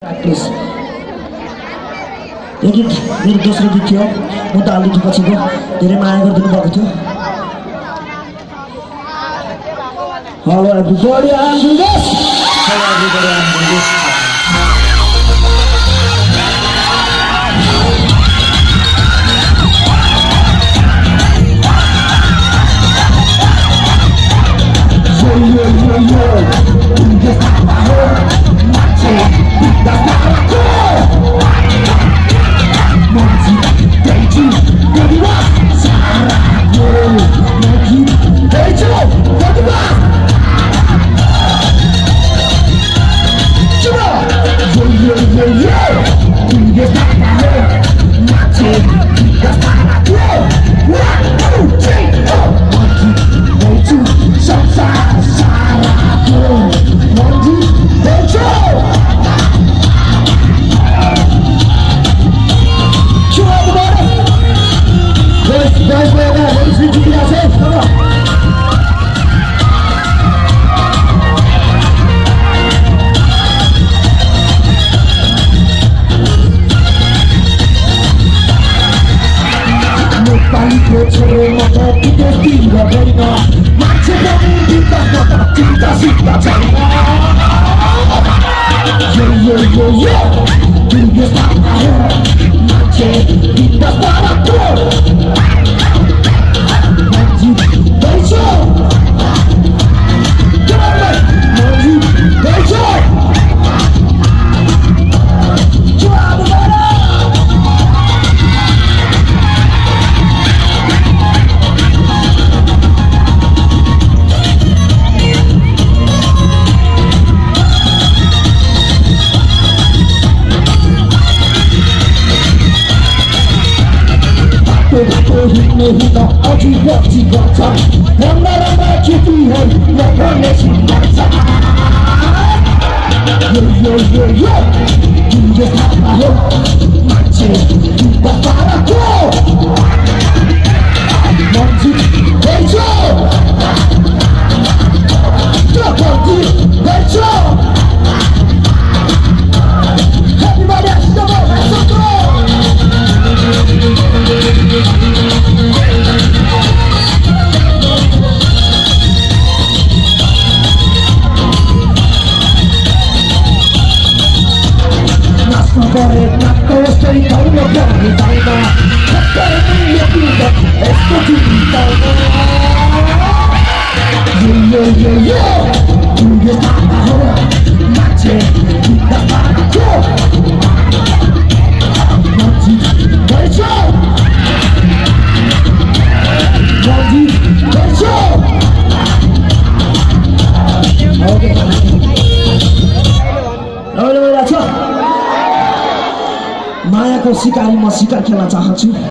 Please यो गीत मेरो दोस्रो गीत थियो। म त अलिक पछिको धेरै माया गरिदिनु भएको थियो। Hello everybody, I am Durgesh. Hello everybody, I am Durgesh. Yo yo yo yo, Durgesh Thapa हो मान्छे बिन्दास पाराको मान्छे दैछु गदिवास साराको मान्छे दैछु गदिवास। Yo yo yo yo, Durgesh Thapa हो मान्छे बिन्दास पाराको 1 2 3 4 मान्छे दैछु संसार साराको मान्छे दैछु। Guys, come on. नेपालीको छोरो म त विदेशतिर गइन, मान्छे पनि बिन्दास म त चिन्ता सिन्ता छैन। यो यो यो यो, दुर्गेश थापा हो मान्छे बिन्दास पाराको मान्छे दैछु। मान्छे दैछु। हिँड्ने हुन अझै पछि गर्छ, राम्रा राम्रा केटीहरू नपर्ने गर्छ। यो यो यो यो, दुर्गेश थापा हो मान्छे बिन्दास पाराको मान्छे दैछु मान्छे दैछु। Everybody, come on, let's go. नाच्न परे नाच्न यस्तै गाउन पर्ने गाउन यस्तो जिताउन। यो यो यो यो, दुर्गेश थापा हो मान्छे बिन्दास पाराको मान्छे दैछु मान्छे दैछु। ओके, रमाइलो भइरहेको छ। मायाको सिकारी म सिकार खेल्न चाहन्छु।